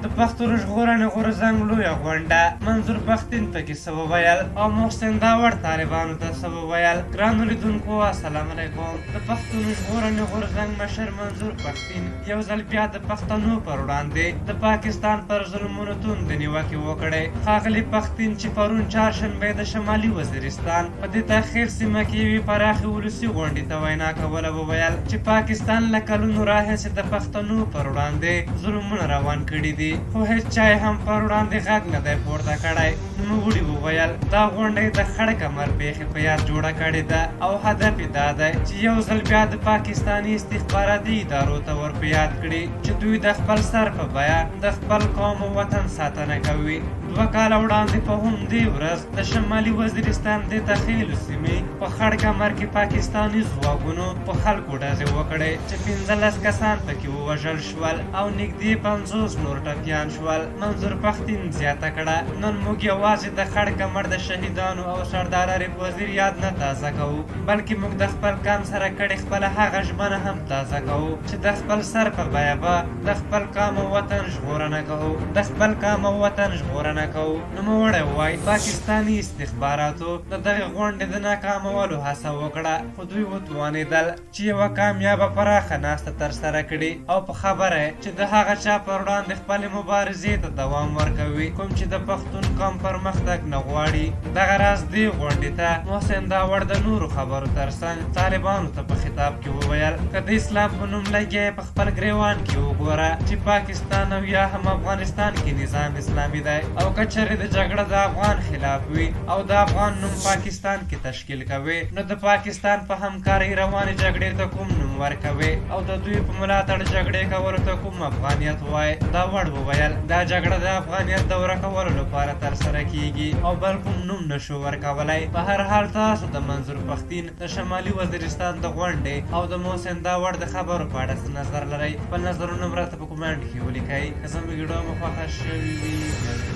د پښتون ژغورنې غورځنګ لویه غونډه، منظور پښتین پکې څه وویل او محسن داوړ طالبانو ته څه وویل؟ ګرانو لیدونکو السلام علیکم. د پښتون ژغورنې غورځنګ مشر منظور پښتین یو ځل بیا د پښتنو پر وړاندې د پاکستان پر ظلمونو توندې نیوکې وکړې. ښاغلي پښتین چې پرون چهارشنبه د شمالي وزیرستان په دته خیل سیمه کې یوې پراخې ولسي غونډې ته وینا کوله وویل چې پاکستان له کلونو راهیسې د پښتنو پر وړاندې ظلمونه روان کړي دي، خو هیڅ چا یې هم پر وړاندې غږ نه دی پورته کړی. نوموړي وویل دا غونډه یې د خړ کمر پېښې په یاد جوړه کړې ده او هدف یې دا دی چې یو ځل بیا د پاکستاني استخباراتي ادارو ته ور په یاد کړي چې دوی د خپل سر په بیه د خپل قوم او وطن ساتنه کوي. 2 کاله وړاندې په همدې ورځ د شمالي وزیرستان د تخیلو سیمې په خړ کمر کې پاکستاني ځواکونو په خلکو ډزې وکړې چې 15 کسان پکې ووژل شول او نږدې 50 نور ټپیان شول. منظور پښتین زیاته کړه، نن موږ یوازې د خړ کمر د شهیدانو او سردار عارف وزیر یاد نه تازه کوو، بلکې موږ د خپل قام سره کړې خپله هغه ژمنه هم تازه کوو چې د خپل سر په بیه به د خپل قام او وطن ژغورنه کوو، د خپل قام او وطن ژغورنه کوو. نوموړی وایي پاکستاني استخباراتو د دغې غونډې د ناکامولو هڅه وکړه، خو دوی وتوانېدل چې یوه کامیابه پراخه ناسته ترسره کړي او په خبره یې چې د هغه چا پر وړاندې خپلې مبارزې ته دوام ورکوي کوم چې د پښتون قوم پرمختګ نه غواړي. دغه راز دې غونډې ته محسن داوړ د نورو خبرو ترڅنګ طالبانو ته په خطاب کې وویل، که د اسلام په نوم لګیا یې په خپل ګریوان کې وګوره چې پاکستان او یا هم افغانستان کې نظام اسلامي دی او که چېرې د جګړه د افغان خلاف وي او د افغان نوم پاکستان کې تشکیل کوي، نو د پاکستان په همکارۍ روانې جګړې ته کوم نوم ورکوي او د دوی په ملاتړ جګړې کولو ته کوم افغانیت وایي؟ داوړ وویل دا جګړه د افغانیت د ورکولو لپاره ترسره کیږي او بل کوم نوم نشو ورکولی. په هر حال تاسو د منظور پښتین د شمالي وزیرستان د غونډې او د محسن داوړ د خبرو په اړه څه نظر لرئ؟ خپل نظرونه مو راته په کومنټ کې ولیکئ. که زموږ ویډیو مو خوښه شوې وي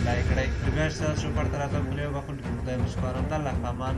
لایک کړئ. بیا ستاسو پرته راته په لویو بخښونکي خدای مو سپارم. د الله په امان.